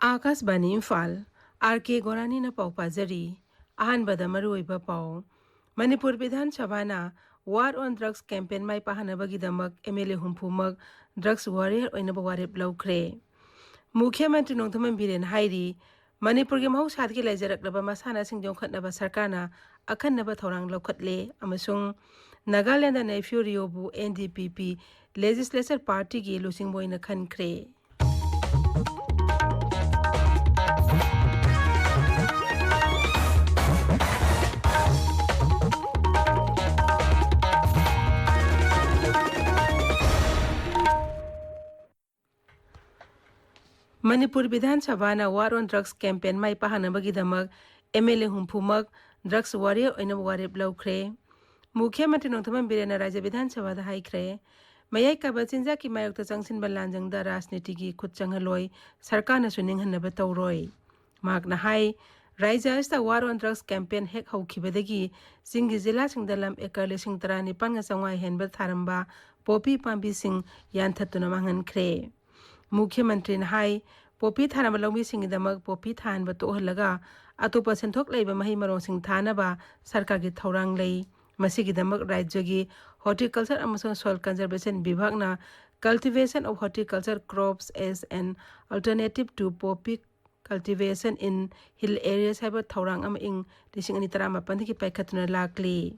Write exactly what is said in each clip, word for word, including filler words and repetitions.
ꯑꯥꯀꯥꯁꯕꯥꯅꯤ Imphal, R ꯀꯦ ꯒꯣꯔꯥꯅꯤꯅ ꯄꯥꯎ ꯄꯥꯖꯔꯤ꯫ ꯑꯍꯥꯟꯕꯗ ꯃꯔꯨꯑꯣꯏꯕ ꯄꯥꯎ꯫ ꯃꯅꯤꯄꯨꯔ ꯕꯤꯙꯥꯟ ꯁꯚꯥꯅ War on Drugs campaign ꯃꯥꯏ ꯄꯥꯛꯍꯟꯅꯕꯒꯤꯗꯃꯛ ꯑꯦꯝ ꯑꯦꯜ ꯑꯦ ꯍꯨꯝꯐꯨꯃꯛ drugs warrior ꯑꯣꯏꯅꯕ ꯋꯥꯔꯦꯞ ꯂꯧꯈ꯭ꯔꯦ꯫ ꯃꯨꯈ꯭ꯌ ꯃꯟꯇ꯭ꯔꯤ ꯅꯣꯡꯊꯣꯝꯕꯝ ꯕꯤꯔꯦꯟ ꯍꯥꯏꯔꯤ, ꯃꯅꯤꯄꯨꯔꯒꯤ ꯃꯍꯧꯁꯥꯗꯒꯤ ꯂꯩꯖꯔꯛꯂꯕ ꯃꯁꯥꯟꯅꯁꯤꯡ ꯌꯣꯛꯈꯠꯅꯕ ꯁꯔꯀꯥꯔꯅ ꯑꯈꯟꯅꯕ ꯊꯧꯔꯥꯡ ꯂꯧꯈꯠꯂꯦ ꯑꯃꯁꯨꯡ ꯅꯥꯒꯥꯂꯦꯟꯗ ꯅꯦꯐ꯭ꯌꯨ ꯔꯤꯑꯣꯕꯨ N D P P Legislature Partyꯒꯤ ꯂꯨꯆꯤꯡꯕ ꯑꯣꯏꯅ ꯈꯟꯈ꯭ꯔꯦ꯫ ꯃꯅꯤꯄꯨꯔ ꯕꯤꯙꯥꯟ ꯁꯚꯥꯅ War on Drugs campaign ꯃꯥꯏ ꯄꯥꯛꯍꯟꯅꯕꯒꯤꯗꯃꯛ ꯑꯦꯝ ꯑꯦꯜ ꯑꯦ ꯍꯨꯝꯐꯨꯃꯛ drugs warrior ꯑꯣꯏꯅꯕ ꯋꯥꯔꯦꯞ ꯂꯧꯈ꯭ꯔꯦ꯫ ꯃꯨꯈ꯭ꯌ ꯃꯟꯇ꯭ꯔꯤ ꯅꯣꯡꯊꯣꯝꯕꯝ ꯕꯤꯔꯦꯟꯅ ꯔꯥꯖ꯭ꯌ ꯕꯤꯙꯥꯟ ꯁꯚꯥꯗ ꯍꯥꯏꯈ꯭ꯔꯦ, ꯃꯌꯥꯏ ꯀꯥꯕ ꯆꯤꯟꯖꯥꯛꯀꯤ ꯃꯥꯌꯣꯛꯇ ꯆꯪꯁꯤꯟꯕ ꯂꯥꯟꯖꯪꯗ ꯔꯥꯖꯅꯤꯇꯤꯒꯤ ꯈꯨꯠ ꯆꯪꯍꯜꯂꯣꯏ, ꯁꯔꯀꯥꯔꯅꯁꯨ ꯅꯤꯡꯍꯟꯅꯕ ꯇꯧꯔꯣꯏ꯫ ꯃꯍꯥꯛꯅ ꯍꯥꯏ, ꯔꯥꯖ꯭ꯌ ꯑꯁꯤꯗ War on Drugs campaign ꯍꯦꯛ ꯍꯧꯈꯤꯕꯗꯒꯤ ꯆꯤꯡꯒꯤ ꯖꯤꯂꯥꯁꯤꯡꯗ ꯂꯝ acre ꯂꯤꯁꯤꯡ ꯇꯔꯥꯅꯤꯄꯥꯟꯒ ꯆꯥꯝꯃꯉꯥ ꯍꯦꯟꯕ ꯊꯥꯔꯝꯕ ꯄꯣꯄꯤ ꯄꯥꯝꯕꯤꯁꯤꯡ ꯌꯥꯟꯊꯠꯇꯨꯅ ꯃꯥꯡꯍꯟꯈ꯭ꯔꯦ꯫ ꯃꯨꯈ꯭ꯌ ꯃꯟꯇ꯭ꯔꯤꯅ ꯍꯥꯏ, ꯄꯣꯄꯤ ꯊꯥꯅꯕ ꯂꯧꯃꯤꯁꯤꯡꯒꯤꯗꯃꯛ ꯄꯣꯄꯤ ꯊꯥꯍꯟꯕ ꯇꯣꯛꯍꯜꯂꯒ ꯑꯇꯣꯞꯄ ꯁꯦꯟꯊꯣꯛ ꯂꯩꯕ ꯃꯍꯩ ꯃꯔꯣꯡꯁꯤꯡ ꯊꯥꯅꯕ ꯁꯔꯀꯥꯔꯒꯤ ꯊꯧꯔꯥꯡ ꯂꯩ꯫ ꯃꯁꯤꯒꯤꯗꯃꯛ ꯔꯥꯖ꯭ꯌꯒꯤ Horticulture ꯑꯃꯁꯨꯡ Soil Conservation ꯕꯤꯚꯥꯒꯅ Cultivation of Horticulture Crops as an Alternative to Poppy Cultivation in Hill Areas ꯍꯥꯏꯕ ꯊꯧꯔꯥꯡ ꯑꯃ ꯏꯪ ꯂꯤꯁꯤꯡ ꯑꯅꯤ ꯇꯔꯥꯃꯥꯄꯟꯗꯒꯤ ꯄꯥꯏꯈꯠꯇꯨꯅ ꯂꯥꯛꯂꯤ꯫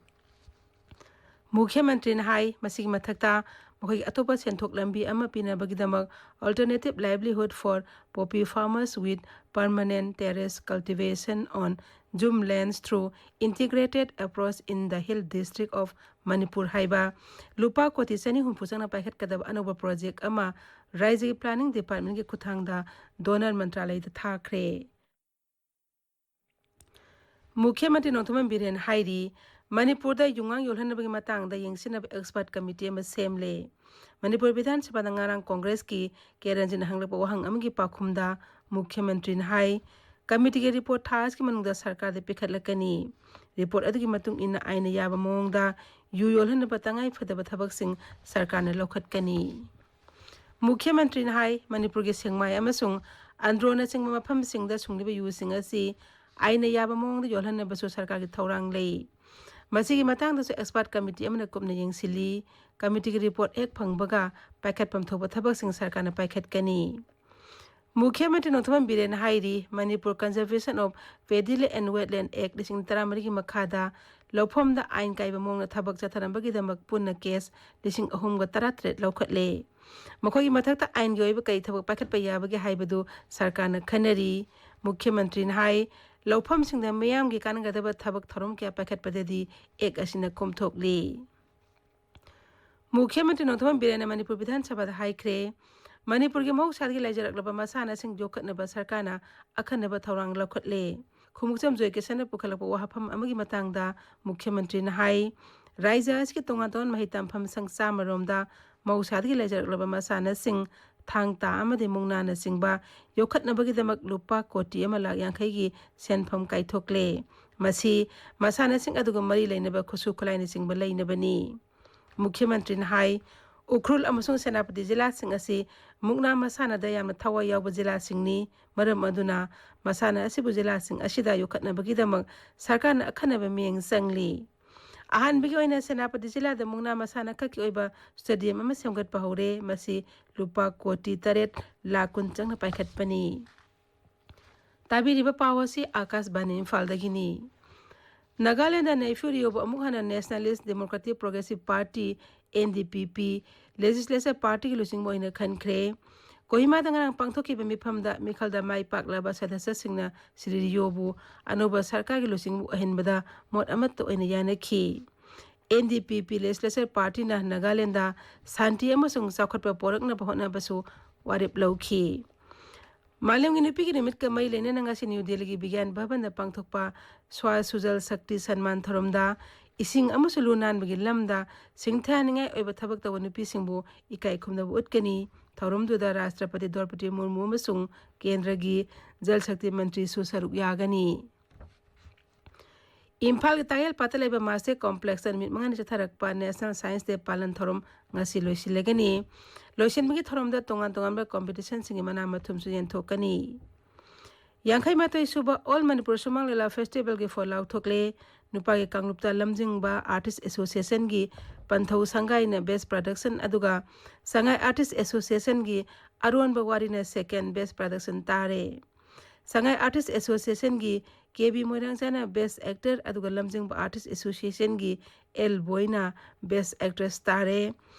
ꯃꯨꯈ꯭ꯌ ꯃꯟꯇ꯭ꯔꯤꯅ ꯍꯥꯏ, ꯃꯁꯤꯒꯤ ꯃꯊꯛꯇ ꯃꯈꯣꯏꯒꯤ ꯑꯇꯣꯞꯄ ꯁꯦꯟꯊꯣꯛ ꯂꯝꯕꯤ ꯑꯃ ꯄꯤꯅꯕꯒꯤꯗꯃꯛ Alternative Livelihood for Poppy Farmers with Permanent Terrace Cultivation on Jhum Lands through Integrated Approach in the Hill District of Manipur ꯍꯥꯏꯕ ꯂꯨꯄꯥ ꯀꯣꯇꯤ ꯆꯅꯤ ꯍꯨꯝꯐꯨ ꯆꯪꯅ ꯄꯥꯏꯈꯠꯀꯗꯕ ꯑꯅꯧꯕ project ꯑꯃ ꯔꯥꯖ꯭ꯌꯒꯤ Planning Departmentꯀꯤ ꯈꯨꯠꯊꯥꯡꯗ DoNER ꯃꯟꯇ꯭ꯔꯥꯂꯌꯗ ꯊꯥꯈ꯭ꯔꯦ꯫ ꯃꯨꯈ꯭ꯌ ꯃꯟꯇ꯭ꯔꯤ ꯅꯣꯡꯊꯣꯝꯕꯝ ꯕꯤꯔꯦꯟ ꯍꯥꯏꯔꯤ, ꯃꯅꯤꯄꯨꯔꯗ ꯌꯨꯉꯥꯡ ꯌꯣꯜꯍꯟꯅꯕꯒꯤ ꯃꯇꯥꯡꯗ ꯌꯦꯡꯁꯤꯟꯅꯕ expert committee ꯑꯃ ꯁꯦꯝꯂꯦ꯫ ꯃꯅꯤꯄꯨꯔ ꯕꯤꯙꯥꯟ ꯁꯚꯥꯗ ꯉꯔꯥꯡ ꯀꯣꯡꯒ꯭ꯔꯦꯁꯀꯤ ꯀꯦ ꯔꯟꯖꯟꯅ ꯍꯪꯂꯛꯄ ꯋꯥꯍꯪ ꯑꯃꯒꯤ ꯄꯥꯎꯈꯨꯝꯗ ꯃꯨꯈ꯭ꯌ ꯃꯟꯇ꯭ꯔꯤꯅ ꯍꯥꯏ, committeeꯒꯤ report ꯊꯥ ꯑꯁꯤꯒꯤ ꯃꯅꯨꯡꯗ ꯁꯔꯀꯥꯔꯗ ꯄꯤꯈꯠꯂꯛꯀꯅꯤ꯫ Report ꯑꯗꯨꯒꯤ ꯃꯇꯨꯡ ꯏꯟꯅ ꯑꯥꯏꯟꯅ ꯌꯥꯕ ꯃꯑꯣꯡꯗ ꯌꯨ ꯌꯣꯜꯍꯟꯅꯕ ꯇꯉꯥꯏ ꯐꯗꯕ ꯊꯕꯛꯁꯤꯡ ꯁꯔꯀꯥꯔꯅ ꯂꯧꯈꯠꯀꯅꯤ꯫ ꯃꯨꯈ꯭ꯌ ꯃꯟꯇ꯭ꯔꯤꯅ ꯍꯥꯏ, ꯃꯅꯤꯄꯨꯔꯒꯤ ꯁꯦꯛꯃꯥꯏ ꯑꯃꯁꯨꯡ ꯑꯟꯗ꯭ꯔꯣꯅꯆꯤꯡꯕ ꯃꯐꯝꯁꯤꯡꯗ ꯁꯨꯡꯂꯤꯕ ꯌꯨꯁꯤꯡ ꯑꯁꯤ ꯑꯥꯏꯟꯅ ꯌꯥꯕ ꯃꯑꯣꯡꯗ ꯌꯣꯜꯍꯟꯅꯕꯁꯨ ꯁꯔꯀꯥꯔꯒꯤ ꯊꯧꯔꯥꯡ ꯂꯩ꯫ ꯃꯁꯤꯒꯤ ꯃꯇꯥꯡꯗꯁꯨ expert committee ꯑꯃꯅ ꯀꯨꯞꯅ ꯌꯦꯡꯁꯤꯜꯂꯤ꯫ Committeeꯒꯤ report ꯍꯦꯛ ꯐꯪꯕꯒ ꯄꯥꯏꯈꯠꯐꯝ ꯊꯣꯛꯄ ꯊꯕꯛꯁꯤꯡ ꯁꯔꯀꯥꯔꯅ ꯄꯥꯏꯈꯠꯀꯅꯤ꯫ ꯃꯨꯈ꯭ꯌ ꯃꯟꯇ꯭ꯔꯤ ꯅꯣꯡꯊꯣꯝꯕꯝ ꯕꯤꯔꯦꯟꯅ ꯍꯥꯏꯔꯤ, Manipur Conservation of Paddy Land and Wetland Act ꯂꯤꯁꯤꯡ ꯇꯔꯥꯃꯔꯤꯒꯤ ꯃꯈꯥꯗ ꯂꯧꯐꯝꯗ ꯑꯥꯏꯟ ꯀꯥꯏꯕ ꯃꯑꯣꯡꯗ ꯊꯕꯛ ꯆꯠꯊꯔꯝꯕꯒꯤꯗꯃꯛ ꯄꯨꯟꯅ case ꯂꯤꯁꯤꯡ ꯑꯍꯨꯝꯒ ꯇꯔꯥꯇꯔꯦꯠ ꯂꯧꯈꯠꯂꯦ꯫ ꯃꯈꯣꯏꯒꯤ ꯃꯊꯛꯇ ꯑꯥꯏꯟꯒꯤ ꯑꯣꯏꯕ ꯀꯔꯤ ꯊꯕꯛ ꯄꯥꯏꯈꯠꯄ ꯌꯥꯕꯒꯦ ꯍꯥꯏꯕꯗꯨ ꯁꯔꯀꯥꯔꯅ ꯈꯟꯅꯔꯤ꯫ ꯃꯨꯈ꯭ꯌ ꯃꯟꯇ꯭ꯔꯤꯅ ꯍꯥꯏ, ꯂꯧꯐꯝꯁꯤꯡꯗ ꯃꯤꯌꯥꯝꯒꯤ ꯀꯥꯟꯅꯒꯗꯕ ꯊꯕꯛ ꯊꯧꯔꯝ ꯀꯌꯥ ꯄꯥꯏꯈꯠꯄꯗꯗꯤ Act ꯑꯁꯤꯅ ꯀꯣꯝꯊꯣꯛꯂꯤ꯫ ꯃꯨꯈ꯭ꯌ ꯃꯟꯇ꯭ꯔꯤ ꯅꯣꯡꯊꯣꯝꯕꯝ ꯕꯤꯔꯦꯟꯅ ꯃꯅꯤꯄꯨꯔ ꯕꯤꯙꯥꯟ ꯁꯚꯥꯗ ꯍꯥꯏꯈ꯭ꯔꯦ, ꯃꯅꯤꯄꯨꯔꯒꯤ ꯃꯍꯧꯁꯥꯗꯒꯤ ꯂꯩꯖꯔꯛꯂꯕ ꯃꯁꯥꯟꯅꯁꯤꯡ ꯌꯣꯛꯈꯠꯅꯕ ꯁꯔꯀꯥꯔꯅ ꯑꯈꯟꯅꯕ ꯊꯧꯔꯥꯡ ꯂꯧꯈꯠꯂꯦ꯫ ꯈꯣꯡꯎꯞꯆꯝ ꯖꯣꯏ ꯀꯤꯁꯟꯅ ꯄꯨꯈꯠꯂꯛꯄ ꯋꯥꯐꯝ ꯑꯃꯒꯤ ꯃꯇꯥꯡꯗ ꯃꯨꯈ꯭ꯌ ꯃꯟꯇ꯭ꯔꯤꯅ ꯍꯥꯏ, ꯔꯥꯏꯖ꯭ꯌ ꯑꯁꯤꯒꯤ ꯇꯣꯉꯥꯟ ꯇꯣꯉꯥꯟꯕ ꯃꯍꯩ ꯇꯝꯐꯝ ꯁꯪ ꯆꯥꯝꯃ ꯔꯣꯝꯗ ꯃꯍꯧꯁꯥꯗꯒꯤ ꯂꯩꯖꯔꯛꯂꯕ ꯃꯁꯥꯟꯅꯁꯤꯡ ꯊꯥꯡ ꯇꯥ ꯑꯃꯗꯤ ꯃꯨꯛꯅꯥꯅꯆꯤꯡꯕ ꯌꯣꯛꯈꯠꯅꯕꯒꯤꯗꯃꯛ ꯂꯨꯄꯥ ꯀꯣꯇꯤ ꯑꯃ ꯂꯥꯈ ꯌꯥꯡꯈꯩꯒꯤ ꯁꯦꯟꯐꯝ ꯀꯥꯏꯊꯣꯛꯂꯦ꯫ ꯃꯁꯤ ꯃꯁꯥꯟꯅꯁꯤꯡ ꯑꯗꯨꯒ ꯃꯔꯤ ꯂꯩꯅꯕ ꯈꯨꯠꯁꯨ ꯈꯨꯠꯂꯥꯏꯅꯆꯤꯡꯕ ꯂꯩꯅꯕꯅꯤ꯫ ꯃꯨꯈ꯭ꯌ ꯃꯟꯇ꯭ꯔꯤꯅ ꯍꯥꯏ, ꯎꯈ꯭ꯔꯨꯜ ꯑꯃꯁꯨꯡ ꯁꯦꯅꯥꯄꯇꯤ ꯖꯤꯂꯥꯁꯤꯡ ꯑꯁꯤ ꯃꯨꯛꯅꯥ ꯃꯁꯥꯟꯅꯗ ꯌꯥꯝꯅ ꯊꯋꯥꯏ ꯌꯥꯎꯕ ꯖꯤꯂꯥꯁꯤꯡꯅꯤ꯫ ꯃꯔꯝ ꯑꯗꯨꯅ ꯃꯁꯥꯟꯅ ꯑꯁꯤꯕꯨ ꯖꯤꯂꯥꯁꯤꯡ ꯑꯁꯤꯗ ꯌꯣꯛꯈꯠꯅꯕꯒꯤꯗꯃꯛ ꯁꯔꯀꯥꯔꯅ ꯑꯈꯟꯅꯕ ꯃꯤꯠꯌꯦꯡ ꯆꯪꯂꯤ꯫ ꯑꯍꯥꯟꯕꯒꯤ ꯑꯣꯏꯅ ꯁꯦꯅꯥꯄꯇꯤ ꯖꯤꯂꯥꯗ ꯃꯨꯛꯅꯥ ꯃꯁꯥꯟꯅ ꯈꯛꯀꯤ ꯑꯣꯏꯕ stadium ꯑꯃ ꯁꯦꯝꯒꯠꯄ ꯍꯧꯔꯦ꯫ ꯃꯁꯤ ꯂꯨꯄꯥ ꯀꯣꯇꯤ ꯇꯔꯦꯠ ꯂꯥꯈ ꯀꯨꯟ ꯆꯪꯅ ꯄꯥꯏꯈꯠꯄꯅꯤ꯫ ꯇꯥꯕꯤꯔꯤꯕ ꯄꯥꯎ ꯑꯁꯤ ꯑꯥꯀꯥꯁꯕꯥꯅꯤ ꯏꯝꯐꯥꯜꯗꯒꯤꯅꯤ꯫ ꯅꯥꯒꯥꯂꯦꯟꯗ ꯅꯦꯏꯐꯤꯌꯨ ꯔꯤꯑꯣꯕꯨ ꯑꯃꯨꯛ ꯍꯟꯅ Nationalist Democratic Progressive Party, N D P P, Legislature Partyꯒꯤ ꯂꯨꯆꯤꯡꯕ ꯑꯣꯏꯅ ꯈꯟꯈ꯭ꯔꯦ꯫ ꯀꯣꯍꯤꯃꯥꯗ ꯉꯔꯥꯡ ꯄꯥꯡꯊꯣꯛꯈꯤꯕ ꯃꯤꯐꯝꯗ ꯃꯤꯈꯜꯗ ꯃꯥꯏ ꯄꯥꯛꯂꯕ ꯁꯗꯁ꯭ꯌꯁꯤꯡꯅ ꯁ꯭ꯔꯤ ꯔꯤꯑꯣꯕꯨ ꯑꯅꯧꯕ ꯁꯔꯀꯥꯔꯒꯤ ꯂꯨꯆꯤꯡꯕ ꯑꯣꯏꯍꯟꯕꯗ ꯃꯣꯠ ꯑꯃꯠꯇ ꯑꯣꯏꯅ ꯌꯥꯅꯈꯤ꯫ N D P P Legislature Partyꯅ Nagaland ꯁꯥꯟꯇꯤ ꯑꯃꯁꯨꯡ ꯆꯥꯎꯈꯠꯄ ꯄꯣꯔꯛꯅꯕ ꯍꯣꯠꯅꯕꯁꯨ ꯋꯥꯔꯦꯞ ꯂꯧꯈꯤ꯫ ꯃꯥꯂꯦꯝꯒꯤ ꯅꯨꯄꯤꯒꯤ ꯅꯨꯃꯤꯠꯀ ꯃꯔꯤ ꯂꯩꯅꯅ ꯉꯁꯤ ꯅ꯭ꯌꯨ ꯗꯦꯜꯂꯤꯒꯤ ꯕꯤꯒ꯭ꯌꯥꯟ ꯚꯕꯟꯗ ꯄꯥꯡꯊꯣꯛꯄ ꯁ꯭ꯋꯥ ꯁꯨꯖꯜ ꯁꯛꯇꯤ ꯁꯟꯃꯥꯟ ꯊꯧꯔꯝꯗ ꯏꯁꯤꯡ ꯑꯃꯁꯨꯡ ꯂꯨ ꯅꯥꯟꯕꯒꯤ ꯂꯝꯗ ꯁꯤꯡꯊꯥꯅꯤꯡꯉꯥꯏ ꯑꯣꯏꯕ ꯊꯕꯛ ꯇꯧꯕ ꯅꯨꯄꯤꯁꯤꯡꯕꯨ ꯏꯀꯥꯏ ꯈꯨꯝꯅꯕ ꯎꯠꯀꯅꯤ꯫ ꯊꯧꯔꯝꯗꯨꯗ ꯔꯥꯁꯇ꯭ꯔꯄꯇꯤ ꯗ꯭ꯔꯧꯄꯗꯤ ꯃꯨꯔꯃꯨ ꯑꯃꯁꯨꯡ ꯀꯦꯟꯗ꯭ꯔꯒꯤ ꯖꯜ ꯁꯛꯇꯤ ꯃꯟꯇ꯭ꯔꯤꯁꯨ ꯁꯔꯨꯛ ꯌꯥꯒꯅꯤ꯫ ꯏꯝꯐꯥꯜꯒꯤ ꯇꯥꯌꯦꯜ ꯄꯥꯠꯇ ꯂꯩꯕ ꯃꯥꯁꯇꯦꯛ ꯀꯣꯝꯄ꯭ꯂꯦꯛꯁꯇ ꯅꯨꯃꯤꯠ ꯃꯉꯥꯅꯤ ꯆꯠꯊꯔꯛꯄ National Science Day ꯄꯥꯂꯟ ꯊꯧꯔꯝ ꯉꯁꯤ ꯂꯣꯏꯁꯤꯜꯂꯒꯅꯤ꯫ ꯂꯣꯏꯁꯤꯟꯕꯒꯤ ꯊꯧꯔꯝꯗ ꯇꯣꯉꯥꯟ ꯇꯣꯉꯥꯟꯕ ꯀꯝꯄꯤꯇꯤꯁꯟꯁꯤꯡꯒꯤ ꯃꯅꯥ ꯃꯊꯨꯝꯁꯨ ꯌꯦꯟꯊꯣꯛꯀꯅꯤ꯫ ꯌꯥꯡꯈꯩ ꯃꯥꯊꯣꯏ ꯁꯨꯕ ꯑꯣꯜ ꯃꯅꯤꯄꯨꯔ ꯁꯨꯃꯥꯡ ꯂꯤꯂꯥ ꯐꯦꯁꯇꯤꯚꯦꯜꯒꯤ ꯐꯣꯟ ꯂꯥꯎꯊꯣꯛꯂꯦ꯫ ꯅꯨꯄꯥꯒꯤ ꯀꯥꯡꯂꯨꯞꯇ ꯂꯝꯖꯤꯡꯕ ꯑꯥꯔꯇꯤꯁ ꯑꯦꯁꯣꯁꯤꯌꯦꯁꯟꯒꯤ ꯄꯟꯊꯧ ꯁꯪꯒꯥꯏꯅ ꯕꯦꯁ ꯄ꯭ꯔꯗꯛꯁꯟ, ꯑꯗꯨꯒ ꯁꯉꯥꯏ ꯑꯥꯔꯇꯤꯁ ꯑꯦꯁꯣꯁꯤꯌꯦꯁꯟꯒꯤ ꯑꯔꯣꯟꯕ ꯋꯥꯔꯤꯅ ꯁꯦꯀꯦꯟ ꯕꯦꯁ ꯄ꯭ꯔꯗꯛꯁꯟ ꯇꯥꯔꯦ꯫ ꯁꯉꯥꯏ ꯑꯥꯔꯇꯤꯁ ꯑꯦꯁꯣꯁꯤꯌꯦꯁꯟꯒꯤ ꯀꯦ ꯕꯤ ꯃꯣꯏꯔꯥꯡꯖꯥꯅ ꯕꯦꯁ ꯑꯦꯛꯇꯔ, ꯑꯗꯨꯒ ꯂꯝꯖꯤꯡꯕ ꯑꯥꯔꯇꯤꯁ ꯑꯦꯁꯣꯁꯤꯌꯦꯁꯟꯒꯤ ꯑꯦꯜ ꯕꯣꯏꯅ ꯕꯦꯁ ꯑꯦꯛꯇ꯭ꯔꯦꯁ ꯇꯥꯔꯦ꯫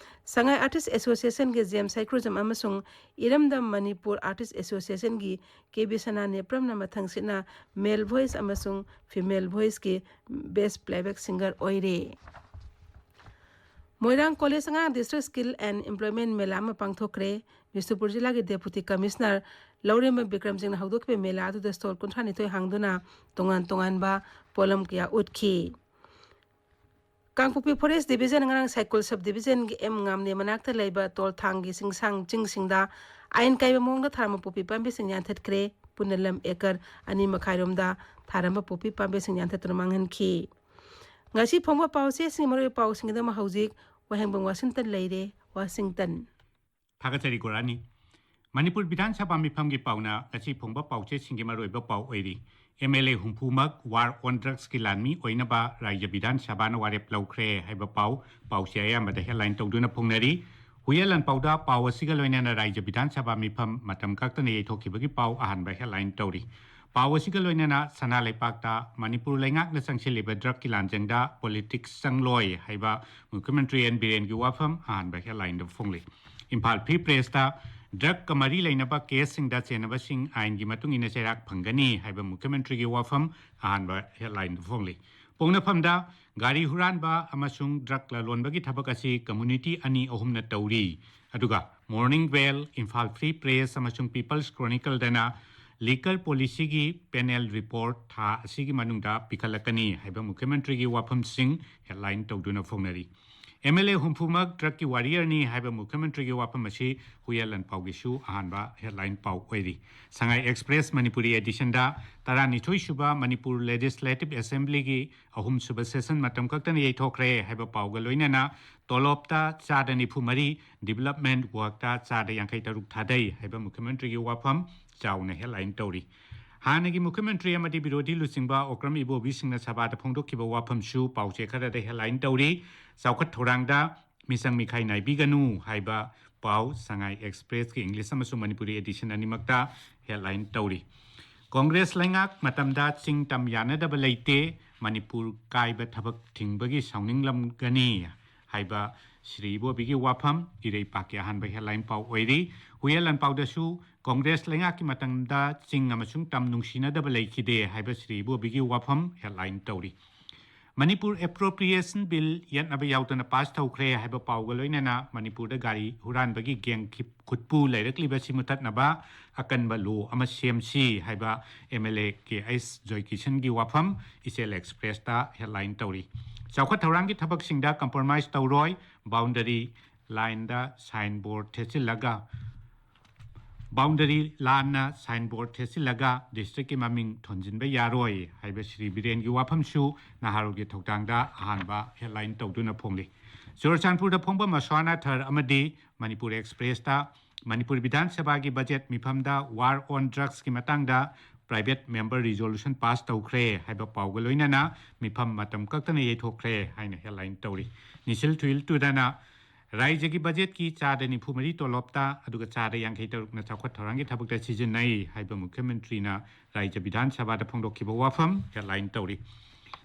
ꯁꯉꯥꯏ ꯑꯥꯔꯇꯤꯁ ꯑꯦꯁꯣꯁꯤꯌꯦꯁꯟꯒꯤ ꯖꯦꯝꯁ ꯁꯩꯀ꯭ꯔꯨꯖꯝ ꯑꯃꯁꯨꯡ ꯏꯔꯝꯗꯝ ꯃꯅꯤꯄꯨꯔ ꯑꯥꯔꯇꯤꯁ ꯑꯦꯁꯣꯁꯤꯌꯦꯁꯟꯒꯤ ꯀꯦ ꯕꯤ ꯁꯅꯥ ꯅꯦꯄ꯭ꯔꯝꯅ ꯃꯊꯪꯁꯤꯠꯅ ꯃꯦꯜ ꯚꯣꯏꯁ ꯑꯃꯁꯨꯡ ꯐꯤꯃꯦꯜ ꯚꯣꯏꯁꯀꯤ ꯕꯦꯁ ꯄ꯭ꯂꯦꯕꯦꯛ ꯁꯤꯡꯒꯔ ꯑꯣꯏꯔꯦ꯫ ꯃꯣꯏꯔꯥꯡ ꯀꯣꯂꯦꯖ ꯑꯉꯥꯡ ꯗꯤꯁꯇ꯭ꯔꯤꯛ ꯁ꯭ꯀꯤꯜ ꯑꯦꯟ ꯑꯦꯝꯄ꯭ꯂꯣꯏꯃꯦꯟ ꯃꯦꯂꯥ ꯑꯃ ꯄꯥꯡꯊꯣꯛꯈ꯭ꯔꯦ꯫ ꯕꯤꯁꯅꯨꯄꯨꯔ ꯖꯤꯂꯥꯒꯤ ꯗꯦꯄꯨꯇꯤ ꯀꯃꯤꯁꯅꯔ ꯂꯧꯔꯦꯝꯕꯝ ꯕꯤꯀ꯭ꯔꯝꯁꯤꯡꯅ ꯍꯧꯗꯣꯛꯈꯤꯕ ꯃꯦꯂꯥ ꯑꯗꯨꯗ ꯁ꯭ꯇꯣꯜ ꯀꯨꯟꯊ꯭ꯔꯥ ꯅꯤꯊꯣꯏ ꯍꯥꯡꯗꯨꯅ ꯇꯣꯉꯥꯟ ꯇꯣꯉꯥꯟꯕ ꯄꯣꯠꯂꯝ ꯀꯌꯥ ꯎꯠꯈꯤ꯫ ꯀꯥꯡꯄꯣꯛꯄꯤ ꯐꯣꯔꯦꯁ ꯗꯤꯕꯤꯖꯟ ꯉꯔꯥꯡ ꯁꯥꯏꯀꯨꯜ ꯁꯕ ꯗꯤꯕꯤꯖꯟꯒꯤ ꯑꯦꯝ ꯉꯥꯝꯅꯦ ꯃꯅꯥꯛꯇ ꯂꯩꯕ ꯇꯣꯜꯊꯥꯡꯒꯤ ꯆꯤꯡꯁꯥꯡ ꯆꯤꯡꯁꯤꯡꯗ ꯑꯥꯏꯟ ꯀꯥꯏꯕ ꯃꯑꯣꯡꯗ ꯊꯥꯔꯝꯕ ꯄꯣꯄꯤ ꯄꯥꯝꯕꯤꯁꯤꯡ ꯌꯥꯟꯊꯠꯈ꯭ꯔꯦ꯫ ꯄꯨꯟꯅ ꯂꯝ ꯑꯦꯀꯔ ꯑꯅꯤ ꯃꯈꯥꯏꯔꯣꯝꯗ ꯊꯥꯔꯝꯕ ꯄꯣꯄꯤ ꯄꯥꯝꯕꯤꯁꯤꯡ ꯌꯥꯟꯊꯠꯇꯨꯅ ꯃꯥꯡꯍꯟꯈꯤ꯫ ꯉꯁꯤ ꯐꯣꯡꯕ ꯄꯥꯎꯆꯦꯁꯤꯡꯒꯤ ꯃꯔꯨꯑꯣꯏꯕ ꯄꯥꯎꯁꯤꯡꯒꯤꯗꯃꯛ ꯍꯧꯖꯤꯛ ꯋꯥꯍꯦꯡꯕꯝ ꯋꯥꯁꯤꯡꯇꯟ ꯂꯩꯔꯦ꯫ ꯋꯥꯁꯤꯡꯇꯟ꯫ ꯊꯥꯒꯠꯆꯔꯤ ꯒꯣꯔꯥꯅꯤ꯫ ꯃꯅꯤꯄꯨꯔ ꯕꯤꯙꯥꯟ ꯁꯚꯥ ꯃꯤꯐꯝꯒꯤ ꯄꯥꯎꯅ ꯉꯁꯤ ꯐꯣꯡꯕ ꯄꯥꯎꯆꯦꯁꯤꯡꯒꯤ ꯃꯔꯨꯑꯣꯏꯕ ꯄꯥꯎ ꯑꯣꯏꯔꯤ꯫ ꯑꯦꯝ ꯑꯦꯜ ꯑꯦ ꯍꯨꯝꯐꯨꯃꯛ ꯋꯥꯔ ꯑꯣꯟ ꯗ꯭ꯔꯒꯁꯀꯤ ꯂꯥꯟꯃꯤ ꯑꯣꯏꯅꯕ ꯔꯥꯖ꯭ꯌ ꯕꯤꯙꯥꯟ ꯁꯚꯥꯅ ꯋꯥꯔꯦꯞ ꯂꯧꯈ꯭ꯔꯦ ꯍꯥꯏꯕ ꯄꯥꯎ, ꯄꯥꯎꯆꯦ ꯑꯌꯥꯝꯕꯗ ꯍꯦꯗꯂꯥꯏꯟ ꯇꯧꯗꯨꯅ ꯐꯣꯡꯅꯔꯤ꯫ ꯍꯨꯏꯌꯦꯟ ꯂꯥꯟꯄꯥꯎꯗ ꯄꯥꯎ ꯑꯁꯤꯒ ꯂꯣꯏꯅꯅ ꯔꯥꯖ꯭ꯌ ꯕꯤꯙꯥꯟ ꯁꯚꯥ ꯃꯤꯐꯝ ꯃꯇꯝ ꯀꯛꯇꯅ ꯌꯩꯊꯣꯛꯈꯤꯕꯒꯤ ꯄꯥꯎ ꯑꯍꯥꯟꯕ ꯍꯦꯗꯂꯥꯏꯟ ꯇꯧꯔꯤ꯫ ꯄꯥꯎ ꯑꯁꯤꯒ ꯂꯣꯏꯅꯅ ꯁꯅꯥ ꯂꯩꯄꯥꯛꯇ ꯃꯅꯤꯄꯨꯔ ꯂꯩꯉꯥꯛꯅ ꯆꯪꯁꯤꯜꯂꯤꯕ ꯗ꯭ꯔꯒꯀꯤ ꯂꯥꯟꯖꯪꯗ ꯄꯣꯂꯤꯇꯤꯛꯁ ꯆꯪꯂꯣꯏ ꯍꯥꯏꯕ ꯃꯨꯈ꯭ꯌ ꯃꯟꯇ꯭ꯔꯤ ꯑꯦꯟ ꯕꯤꯔꯦꯟꯒꯤ ꯋꯥꯐꯝ ꯑꯍꯥꯟꯕ ꯍꯦꯗꯂꯥꯏꯟꯗ ꯐꯣꯡꯂꯤ꯫ ꯏꯝꯐꯥꯜ ꯐ꯭ꯔꯤ ꯄ꯭ꯔꯦꯁꯇ ꯗ꯭ꯔꯒꯀ ꯃꯔꯤ ꯂꯩꯅꯕ ꯀꯦꯁꯁꯤꯡꯗ ꯆꯦꯟꯅꯕꯁꯤꯡ ꯑꯥꯏꯟꯒꯤ ꯃꯇꯨꯡ ꯏꯟꯅ ꯆꯩꯔꯥꯛ ꯐꯪꯒꯅꯤ ꯍꯥꯏꯕ ꯃꯨꯈ꯭ꯌ ꯃꯟꯇ꯭ꯔꯤꯒꯤ ꯋꯥꯐꯝ ꯑꯍꯥꯟꯕ ꯍꯦꯗꯂꯥꯏꯟꯗ ꯐꯣꯡꯂꯤ꯫ ꯄꯣꯛꯅꯐꯝꯗ ꯒꯥꯔꯤ ꯍꯨꯔꯥꯟꯕ ꯑꯃꯁꯨꯡ ꯗ꯭ꯔꯒ ꯂꯂꯣꯟꯕꯒꯤ ꯊꯕꯛ ꯑꯁꯤ ꯀꯝꯃ꯭ꯌꯨꯅꯤꯇꯤ ꯑꯅꯤ ꯑꯍꯨꯝꯅ ꯇꯧꯔꯤ꯫ ꯑꯗꯨꯒ ꯃꯣꯔꯅꯤꯡ ꯕꯦꯜ, ꯏꯝꯐꯥꯜ ꯐ꯭ꯔꯤ ꯄ꯭ꯔꯦꯁ ꯑꯃꯁꯨꯡ ꯄꯤꯄꯜꯁ ꯀ꯭ꯔꯣꯅꯤꯀꯜꯗꯅ ꯂꯤꯀꯔ ꯄꯣꯂꯤꯁꯤꯒꯤ ꯄꯦꯅꯦꯜ ꯔꯤꯄꯣꯔꯠ ꯊꯥ ꯑꯁꯤꯒꯤ ꯃꯅꯨꯡꯗ ꯄꯤꯈꯠꯂꯛꯀꯅꯤ ꯍꯥꯏꯕ ꯃꯨꯈ꯭ꯌ ꯃꯟꯇ꯭ꯔꯤꯒꯤ ꯋꯥꯐꯝꯁꯤꯡ ꯍꯦꯗꯂꯥꯏꯟ ꯇꯧꯗꯨꯅ ꯐꯣꯡꯅꯔꯤ꯫ ꯑꯦꯝ ꯑꯦꯜ ꯑꯦ ꯍꯨꯝꯐꯨꯃꯛ ꯗ꯭ꯔꯒꯀꯤ ꯋꯥꯔꯤꯌꯔꯅꯤ ꯍꯥꯏꯕ ꯃꯨꯈ꯭ꯌꯃꯟꯇ꯭ꯔꯤꯒꯤ ꯋꯥꯐꯝ ꯑꯁꯤ ꯍꯨꯏꯌꯦꯟ ꯂꯥꯟꯄꯥꯎꯒꯤꯁꯨ ꯑꯍꯥꯟꯕ ꯍꯦꯗꯂꯥꯏꯟ ꯄꯥꯎ ꯑꯣꯏꯔꯤ꯫ ꯁꯉꯥꯏ ꯑꯦꯛꯁꯄ꯭ꯔꯦꯁ ꯃꯅꯤꯄꯨꯔꯤ ꯑꯦꯗꯤꯁꯟꯗ ꯇꯔꯥꯅꯤꯊꯣꯏ ꯁꯨꯕ ꯃꯅꯤꯄꯨꯔ ꯂꯦꯖꯤꯁꯂꯦꯇꯤꯚ ꯑꯦꯁꯦꯝꯕ꯭ꯂꯤꯒꯤ ꯑꯍꯨꯝꯁꯨꯕ ꯁꯦꯁꯟ ꯃꯇꯝ ꯈꯛꯇꯅ ꯌꯩꯊꯣꯛꯈ꯭ꯔꯦ ꯍꯥꯏꯕ ꯄꯥꯎꯒ ꯂꯣꯏꯅꯅ ꯇꯣꯂꯣꯞꯇ ꯆꯥꯗ ꯅꯤꯐꯨ ꯃꯔꯤ, ꯗꯤꯕꯂꯞꯃꯦꯟꯠ ꯋꯥꯔꯛꯇ ꯆꯥꯗ ꯌꯥꯡꯈꯩ ꯇꯔꯨꯛ ꯊꯥꯗꯩ ꯍꯥꯏꯕ ꯃꯨꯈ꯭ꯌꯃꯟꯇ꯭ꯔꯤꯒꯤ ꯋꯥꯐꯝ ꯆꯥꯎꯅ ꯍꯦꯗꯂꯥꯏꯟ ꯇꯧꯔꯤ꯫ ꯍꯥꯟꯅꯒꯤ ꯃꯨꯈ꯭ꯌꯃꯟꯇ꯭ꯔꯤ ꯑꯃꯗꯤ ꯕꯤꯔꯣꯙꯤ ꯂꯨꯆꯤꯡꯕ ꯑꯣꯀ꯭ꯔꯝ ꯏꯕꯣꯕꯤꯁꯤꯡꯅ ꯁꯚꯥꯗ ꯐꯣꯡꯗꯣꯛꯈꯤꯕ ꯋꯥꯐꯝꯁꯨ ꯄꯥꯎꯆꯦ ꯈꯔꯗ ꯍꯦꯗꯂꯥꯏꯟ ꯇꯧꯔꯤ꯫ ꯆꯥꯎꯈꯠ ꯊꯧꯔꯥꯡꯗ ꯃꯤꯆꯪ ꯃꯤꯈꯥꯏ ꯅꯥꯏꯕꯤꯒꯅꯨ ꯍꯥꯏꯕ ꯄꯥꯎ ꯁꯉꯥꯏ ꯑꯦꯛꯁꯄ꯭ꯔꯦꯁꯀꯤ ꯏꯪꯂꯤꯁ ꯑꯃꯁꯨꯡ ꯃꯅꯤꯄꯨꯔꯤ ꯑꯦꯗꯤꯁꯟ ꯑꯅꯤꯃꯛꯇ ꯍꯦꯗꯂꯥꯏꯟ ꯇꯧꯔꯤ꯫ ꯀꯣꯡꯒ꯭ꯔꯦꯁ ꯂꯩꯉꯥꯛ ꯃꯇꯝꯗ ꯆꯤꯡ ꯇꯝ ꯌꯥꯅꯗꯕ ꯂꯩꯇꯦ, ꯃꯅꯤꯄꯨꯔ ꯀꯥꯏꯕ ꯊꯕꯛ ꯊꯤꯡꯕꯒꯤ ꯁꯥꯎꯅꯤꯡꯂꯝꯒꯅꯤ ꯍꯥꯏꯕ ꯁ꯭ꯔꯤ ꯏꯕꯣꯕꯤꯒꯤ ꯋꯥꯐꯝ ꯏꯔꯩꯄꯥꯛꯀꯤ ꯑꯍꯥꯟꯕ ꯍꯦꯗꯂꯥꯏꯟ ꯄꯥꯎ ꯑꯣꯏꯔꯤ꯫ ꯍꯨꯏꯌꯦꯟ ꯂꯥꯟꯄꯥꯎꯗꯁꯨ ꯀꯣꯡꯒ꯭ꯔꯦꯁ ꯂꯩꯉꯥꯛꯀꯤ ꯃꯇꯝꯗ ꯆꯤꯡ ꯑꯃꯁꯨꯡ ꯇꯝ ꯅꯨꯡꯁꯤꯅꯗꯕ ꯂꯩꯈꯤꯗꯦ ꯍꯥꯏꯕ ꯁ꯭ꯔꯤ ꯏꯕꯣꯕꯤꯒꯤ ꯋꯥꯐꯝ ꯍꯦꯗꯂꯥꯏꯟ ꯇꯧꯔꯤ꯫ ꯃꯅꯤꯄꯨꯔ ꯑꯦꯄ꯭ꯔꯣꯄ꯭ꯔꯤꯌꯦꯁꯟ ꯕꯤꯜ ꯌꯦꯠꯅꯕ ꯌꯥꯎꯗꯅ ꯄꯥꯁ ꯇꯧꯈ꯭ꯔꯦ ꯍꯥꯏꯕ ꯄꯥꯎꯒ ꯂꯣꯏꯅꯅ ꯃꯅꯤꯄꯨꯔꯗ ꯒꯥꯔꯤ ꯍꯨꯔꯥꯟꯕꯒꯤ ꯒꯦꯡ ꯈꯤꯞ-, ꯈꯨꯠꯄꯨ ꯂꯩꯔꯛꯂꯤꯕꯁꯤ ꯃꯨꯊꯠꯅꯕ ꯑꯀꯟꯕ ꯂꯣ ꯑꯃ ꯁꯦꯝꯁꯤ ꯍꯥꯏꯕ M L A K H ꯖꯣꯏꯀꯤꯁꯟꯒꯤ ꯋꯥꯐꯝ ꯏꯆꯦꯜ ꯑꯦꯛꯁꯄ꯭ꯔꯦꯁꯇ ꯍꯦꯗꯂꯥꯏꯟ ꯇꯧꯔꯤ꯫ ꯆꯥꯎꯈꯠ ꯊꯧꯔꯥꯡꯒꯤ ꯊꯕꯛꯁꯤꯡꯗ ꯀꯝꯄ꯭ꯔꯣꯃꯥꯏꯁ ꯇꯧꯔꯣꯏ, ꯕꯥꯎꯟꯗꯔꯤ ꯂꯥꯏꯟꯗ ꯁꯥꯏꯟ ꯕꯣꯔꯗ ꯊꯦꯠꯆꯤꯜꯂꯒ ꯕꯥꯎꯟꯗꯔꯤ ꯂꯥꯟꯅ ꯁꯥꯏꯟ ꯕꯣꯔꯗ ꯊꯦꯠꯆꯤꯜꯂꯒ ꯗꯤꯁꯇ꯭ꯔꯤꯛꯀꯤ ꯃꯃꯤꯡ ꯊꯣꯟꯖꯤꯟꯕ ꯌꯥꯔꯣꯏ ꯍꯥꯏꯕ ꯁ꯭ꯔꯤ ꯕꯤꯔꯦꯟꯒꯤ ꯋꯥꯐꯝꯁꯨ ꯅꯍꯥꯔꯣꯜꯒꯤ ꯊꯧꯗꯥꯡꯗ ꯑꯍꯥꯟꯕ ꯍꯦꯗꯂꯥꯏꯟ ꯇꯧꯗꯨꯅ ꯐꯣꯡꯂꯤ꯫ ꯆꯨꯔꯆꯥꯟꯄꯨꯔꯗ ꯐꯣꯡꯕ ꯃꯁ꯭ꯋꯥꯅꯥ ꯊꯔ ꯑꯃꯗꯤ ꯃꯅꯤꯄꯨꯔ ꯑꯦꯛꯁꯄ꯭ꯔꯦꯁꯇ ꯃꯅꯤꯄꯨꯔ ꯕꯤꯙꯥꯟ ꯁꯚꯥꯒꯤ ꯕꯖꯦꯠ ꯃꯤꯐꯝꯗ ꯋꯥꯔ ꯑꯣꯟ ꯗ꯭ꯔꯒꯁꯀꯤ ꯃꯇꯥꯡꯗ ꯄ꯭ꯔꯥꯏꯚꯦꯠ ꯃꯦꯝꯕꯔ ꯔꯤꯖꯣꯂꯨꯁꯟ ꯄꯥꯁ ꯇꯧꯈ꯭ꯔꯦ ꯍꯥꯏꯕ ꯄꯥꯎꯒ ꯂꯣꯏꯅꯅ ꯃꯤꯐꯝ ꯃꯇꯝ ꯀꯛꯇꯅ ꯌꯩꯊꯣꯛꯈ꯭ꯔꯦ ꯍꯥꯏꯅ ꯍꯦꯗꯂꯥꯏꯟ ꯇꯧꯔꯤ꯫ ꯅꯤꯁꯤꯜ ꯊꯨꯏꯜ ꯇꯨꯗꯅ ꯔꯥꯏꯖ꯭ꯌꯒꯤ ꯕꯖꯦꯠꯀꯤ ꯆꯥꯗ ꯅꯤꯐꯨ ꯃꯔꯤ ꯇꯣꯂꯣꯞꯇ, ꯑꯗꯨꯒ ꯆꯥꯗ ꯌꯥꯡꯈꯩ ꯇꯔꯨꯛꯅ ꯆꯥꯎꯈꯠ ꯊꯧꯔꯥꯡꯒꯤ ꯊꯕꯛꯇ ꯁꯤꯖꯤꯟꯅꯩ ꯍꯥꯏꯕ ꯃꯨꯈ꯭ꯌꯃꯟꯇ꯭ꯔꯤꯅ ꯔꯥꯏꯖ꯭ꯌ ꯕꯤꯙꯥꯟ ꯁꯚꯥꯗ ꯐꯣꯡꯗꯣꯛꯈꯤꯕ ꯋꯥꯐꯝ ꯍꯦꯗꯂꯥꯏꯟ ꯇꯧꯔꯤ꯫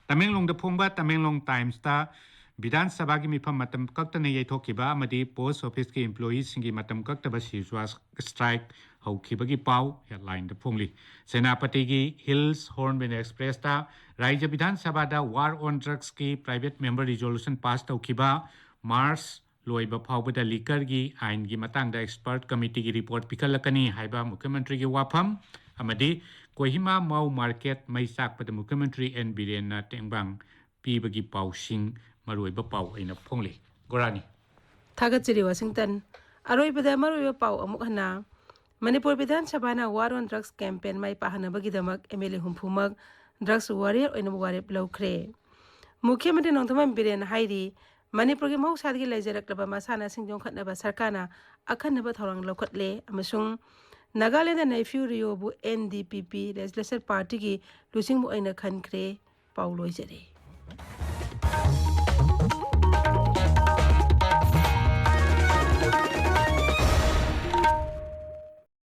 ꯇꯃꯦꯡꯂꯣꯡꯗ ꯐꯣꯡꯕ ꯇꯃꯦꯡꯂꯣꯡ ꯇꯥꯏꯝꯁꯇ ꯕꯤꯙꯥꯟ ꯁꯚꯥꯒꯤ ꯃꯤꯐꯝ ꯃꯇꯝ ꯀꯛꯇꯅ ꯌꯩꯊꯣꯛꯈꯤꯕ ꯑꯃꯗꯤ ꯄꯣꯁ ꯑꯣꯐꯤꯁꯀꯤ ꯏꯝꯄ꯭ꯂꯣꯌꯤꯁꯤꯡꯒꯤ ꯃꯇꯝ ꯀꯛꯇꯕ ꯁꯤꯖ꯭ꯋꯥ ꯁ꯭ꯇ꯭ꯔꯥꯏꯛ ꯍꯧꯈꯤꯕꯒꯤ ꯄꯥꯎ ꯍꯦꯗꯂꯥꯏꯟꯗ ꯐꯣꯡꯂꯤ꯫ ꯁꯦꯅꯥꯄꯇꯤꯒꯤ ꯍꯤꯜꯁ ꯍꯣꯔꯟꯕꯤꯜ ꯑꯦꯛꯁꯄ꯭ꯔꯦꯁꯇ ꯔꯥꯏꯖ꯭ꯌ ꯕꯤꯙꯥꯟ ꯁꯚꯥꯗ ꯋꯥꯔ ꯑꯣꯟ ꯗ꯭ꯔꯒꯁꯀꯤ ꯄ꯭ꯔꯥꯏꯚꯦꯠ ꯃꯦꯝꯕꯔ ꯔꯤꯖꯣꯂꯨꯁꯟ ꯄꯥꯁ ꯇꯧꯈꯤꯕ ꯃꯥꯔꯆ ꯂꯣꯏꯕ ꯐꯥꯎꯕꯗ ꯂꯤꯀꯔꯒꯤ ꯑꯥꯏꯟꯒꯤ ꯃꯇꯥꯡꯗ ꯑꯦꯛꯁꯄꯔꯠ ꯀꯃꯤꯇꯤꯒꯤ ꯔꯤꯄꯣꯔꯠ ꯄꯤꯈꯠꯂꯛꯀꯅꯤ ꯍꯥꯏꯕ ꯃꯨꯈ꯭ꯌꯃꯟꯇ꯭ꯔꯤꯒꯤ ꯋꯥꯐꯝ ꯑꯃꯗꯤ ꯀꯣꯍꯤꯃꯥ ꯃꯥꯎ ꯃꯥꯔꯀꯦꯠ ꯃꯩ ꯆꯥꯛꯄꯗ ꯃꯨꯈ꯭ꯌꯃꯟꯇ꯭ꯔꯤ ꯑꯦꯟ ꯕꯤꯔꯦꯟꯅ ꯇꯦꯡꯕꯥꯡ ꯄꯤꯕꯒꯤ ꯄꯥꯎꯁꯤꯡ ꯃꯔꯨꯑꯣꯏꯕ ꯄꯥꯎ ꯑꯣꯏꯅ ꯐꯣꯡꯂꯤ꯫ ꯒꯣꯔꯥꯅꯤ꯫ ꯊꯥꯒꯠꯆꯔꯤ ꯋꯥꯁꯤꯡꯇꯟ꯫ ꯑꯔꯣꯏꯕꯗ ꯃꯔꯨꯑꯣꯏꯕ ꯄꯥꯎ ꯑꯃꯨꯛ ꯍꯟꯅ꯫ ꯃꯅꯤꯄꯨꯔ ꯕꯤꯙꯥꯟ ꯁꯚꯥꯅ War on Drugs campaign ꯃꯥꯏ ꯄꯥꯛꯍꯟꯅꯕꯒꯤꯗꯃꯛ MLA ꯍꯨꯝꯐꯨꯃꯛ drugs warrior ꯑꯣꯏꯅꯕ ꯋꯥꯔꯦꯞ ꯂꯧꯈ꯭ꯔꯦ꯫ ꯃꯨꯈ꯭ꯌ ꯃꯟꯇ꯭ꯔꯤ ꯅꯣꯡꯊꯣꯝꯕꯝ ꯕꯤꯔꯦꯟꯅ ꯍꯥꯏꯔꯤ, ꯃꯅꯤꯄꯨꯔꯒꯤ ꯃꯍꯧꯁꯥꯗꯒꯤ ꯂꯩꯖꯔꯛꯂꯕ ꯃꯁꯥꯟꯅꯁꯤꯡ ꯌꯣꯛꯈꯠꯅꯕ ꯁꯔꯀꯥꯔꯅ ꯑꯈꯟꯅꯕ ꯊꯧꯔꯥꯡ ꯂꯧꯈꯠꯂꯦ ꯑꯃꯁꯨꯡ ꯅꯥꯒꯥꯂꯦꯟꯗ ꯅꯩꯐꯤꯌꯨ ꯔꯤꯑꯣꯕꯨ NDPP Legislature Partyꯒꯤ ꯂꯨꯆꯤꯡꯕ ꯑꯣꯏꯅ ꯈꯟꯈ꯭ꯔꯦ꯫ ꯄꯥꯎ ꯂꯣꯏꯖꯔꯦ꯫